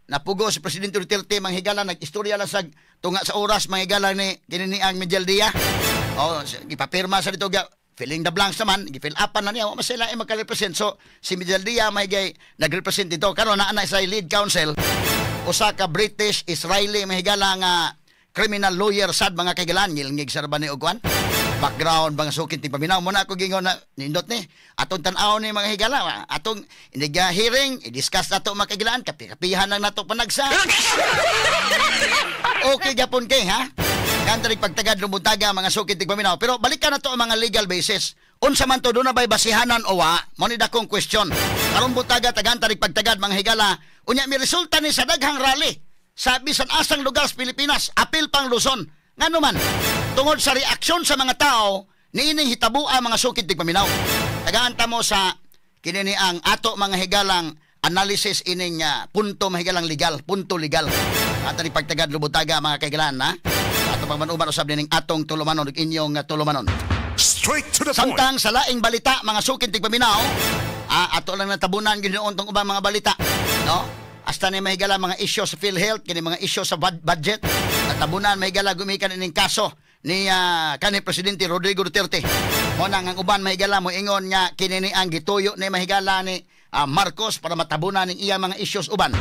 Napugo si Presidente Duterte, mga higala, nag-istorya lang sa tunga sa oras, mga higala, ni kini ni ang Medialdea. Oh, gipapirma sa dito ga filling the blanks naman, gi-fill upan na niya, wa man sila ay magka-represent. So si Medialdea may gay nag-represent dito. Karon naa na sa lead counsel, usa ka British Israeli, mga higala, nga criminal lawyer sad, mga kahigalaan, ngilngig sa ba ni og kwan? Background, mga sukit ni paminaw mo na ako gingon na nindot ni atong tan-aw ni, mga higala, atong iniga hearing i-discuss nato, mga kahigalaan, kapi-kapihan lang nato panagsa, okay gapon kay ha. Kanta pagtagad lumutaga, mga sukit tig paminaw. Pero balikan na to ang mga legal basis. Unsa man to, doon na ba'y basihanan o wa? Mo ni dakong question. Karon butaga, tagan tarik pagtagad, mga higala. Unya mi resulta ni sa daghang rally sa bisan asang lugar sa Pilipinas, apil pang Luzon. Ngano man, tungod sa reaksyon sa mga tao niining hitabua, mga sukit tig paminaw. Tagaan ta mo sa kini ni ang ato, mga higalang, analysis ining punto, mga higalang, legal, punto legal. Ato ni pagtagad lubutaga, mga kahigalan, ha. Ato pagmanuban usab nining atong tulumanon ug inyong tulumanon. Straight to the point. Samtang sa laing balita, mga sukit tig paminaw, ato lang natabunan ginoon tong ubang mga balita, no? Hasta ni mahigala mga isyo sa PhilHealth, kini mga isyo sa budget. Natabunan, mahigala, gumikan ining kaso ni kani Presidente Rodrigo Duterte. Mo na ang uban, mahigala, mo ingon nga kini ni ang gituyo ni, mahigala, ni Marcos para matabunan ning iya mga issues uban.